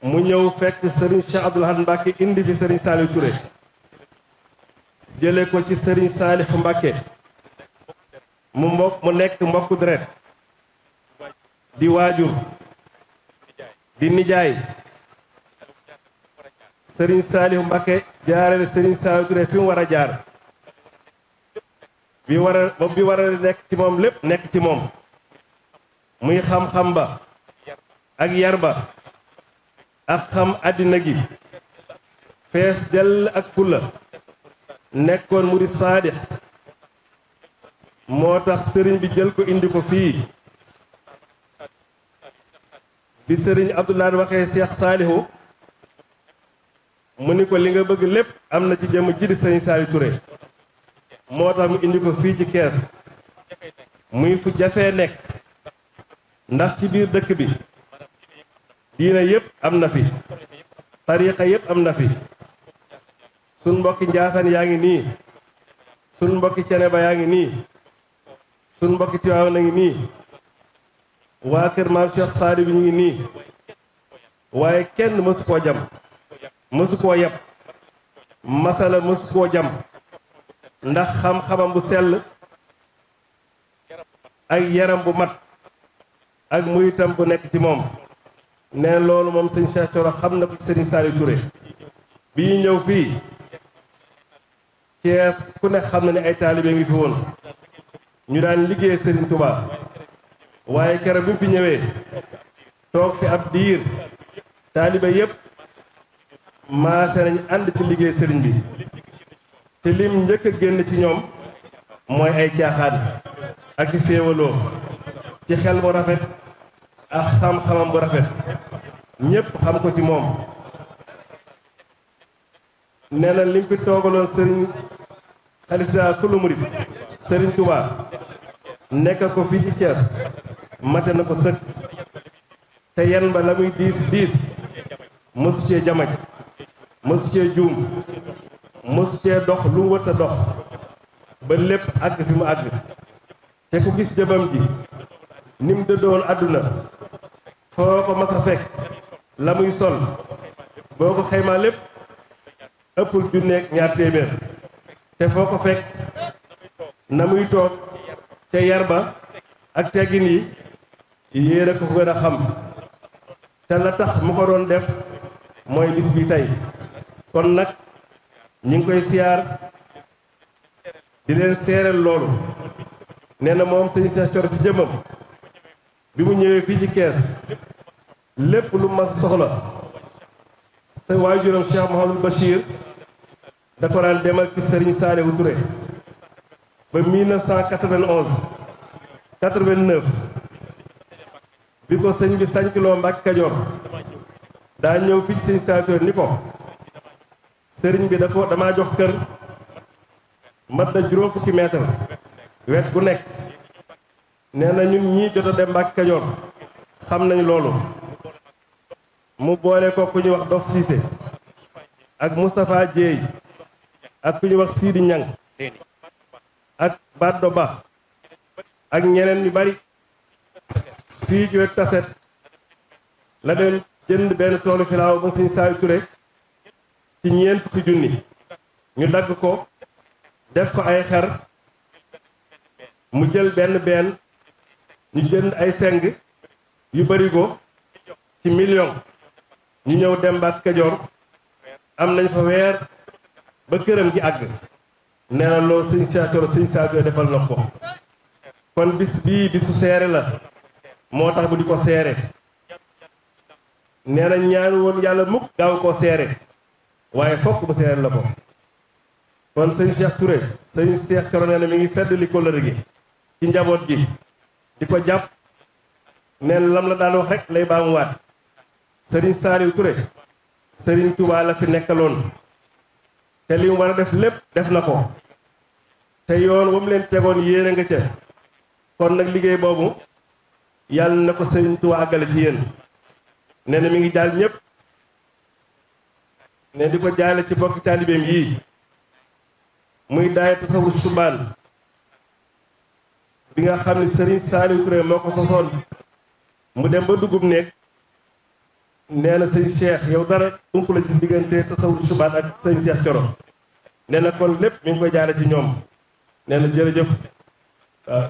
mu ñëw fekk Serigne Cheikh Abdoul Ahad Mbacké indi fi Serigne Saliou Touré jële ko ci Serigne Saliou Mbacké mu nekk mbokku deret di waajur di nijaay Serigne Saliou Mbacké jaarale Serigne Saliou Touré fi mu war a jaar bi war a nekk ci moom lépp nekk ci moom muy xam-xam ba ak yar ba ak xam àddina gi fees dell ak fulla nekkoon murid saadiq moo tax sëriñ bi jël ko indi ko fii bi sëriñ Abdoulaye waxee Cheikh Saliou mu ni ko li nga bëgg lépp am na ci jëmm ji di sëriñ Saliou Touré moo tax mu indi ko fii ci Kees muy fu jafee nekk ndax ci biir dëkk bi diina yépp am na fi tariixa yépp am na fi sun mbokki Njaasaan yaa ngi nii sun mbokki Ceneba yaa ngi nii sun mbokki Tiwaawan a ngi nii waa kër maam Cheikh Saadi bi ñu ngi nii waaye kenn mësu koo jam mësu koo yab masala mësu koo jam ndax xam-xamam bu sell ak yaram bu mat ak muritam bu nekk ci moom nee loolu moom sëñ Cheikh Thioro xam na ko ci sëriñ Saliou Touré bi ñu ñëw fii Thiès ku ne xam na ne ay taalibe ngi fi woon ñu daan liggéey sëriñ Touba waaye keroog bi mu fi ñëwee toog fi ab diir taalibe yépp maase nañ ànd ci liggéey sëriñ bi te lim njëkk a génn ci ñoom mooy ay caaxaan ak i féewaloo ci xel bu rafet ak xam-xamam bu rafet ñépp xam ko ci moom nee na lim fi toogaloon sëriñ xalifa kullu murid sëriñ Touba nekk ko fii ci Thiès mate na ko sëkk te yan ba la muy diis diis mësu cee jamaj mësu cee juum mësu cee dox lu mu wët a dox ba lépp àgg fi mu àgg te ku gis jëmam ji ni mu dëddoon àdduna foo ko mas a fekk la muy sol boo ko xaymaa lépp ëppul junneeg ñaar téeméer te foo ko fekk na muy toog ca yar ba ak teggin yi yéene ko gën a xam te la tax mu ko doon def mooy bis bi tey kon nag ñi ngi koy siyaar di leen seereel loolu nee na moom sëñ Cheikh Thioro ci jëmmam bi mu ñëwee fii ci Kees lépp lu mas soxla sa waajuram Cheikh Mouhamadou Bachir da ko daan demal ci Serigne Saliou Touré ba 1991 89 bi ko sëñ bi sañculoo Mbàkke Kajoor daa ñëw fii ci sëñ Saliou Touré ni ko sëriñ bi damaa jox kër mat na juróom fukki mètre wet gu nekk nee na ñun ñii jot a dem Mbàkke Kajoor xam nañ loolu mu boole ko ku ñuy wax Dof Cissé ak Moustapha Dieye ak ku ñuy wax Sidi Ñang ak Baddo Ba ak ñeneen ñu bari fii ci wet taset la dem jënd benn toolu filaaw ba sëñ Saliou Touré ci ñeent fukki junni ñu dagg ko def ko ay xer mu jël benn ñu jënd ay seng yu bari ko ci million ñu ñëw dem Mbàkke Kajoor am nañ fa weer ba këram gi àgg nee na loolu sëñ Cheikh Thioro sëñ Saliou Touré defal na ko kon bis bii bisu seere la moo tax bu di ko seere nee na ñaanu woon yàlla mukk gaaw koo seere waaye fokk mu seere la ko kon sëñ Cheikh Touré sëñ Cheikh Thioro nee na mi ngi feddali kóllëre gi ci njaboot gi di ko jàpp nee na lam la daan wax rek lay baamuwaat sëriñ Saliou Touré sëriñ Touba la fi nekkaloon te li mu war a def lépp def na ko te yoon wa mu leen tegoon yéene nga ca kon nag liggéey boobu yàlla na ko sëriñ Touba àggale ci yéen nee na mi ngi jaal ñëpp ne di ko jaale ci bokki taalibeem yii muy daay tasawu subaan bi nga xam ne Serigne Saliou Touré moo ko sosoon mu dem ba dugub néeg nee na sëñ Cheikh yow dara ump la ci diggante tasawur subaat ak sëñ Cheikh Coro nee na kon lépp mi ngi koy jaare ci ñoom nee na jërëjëf waaw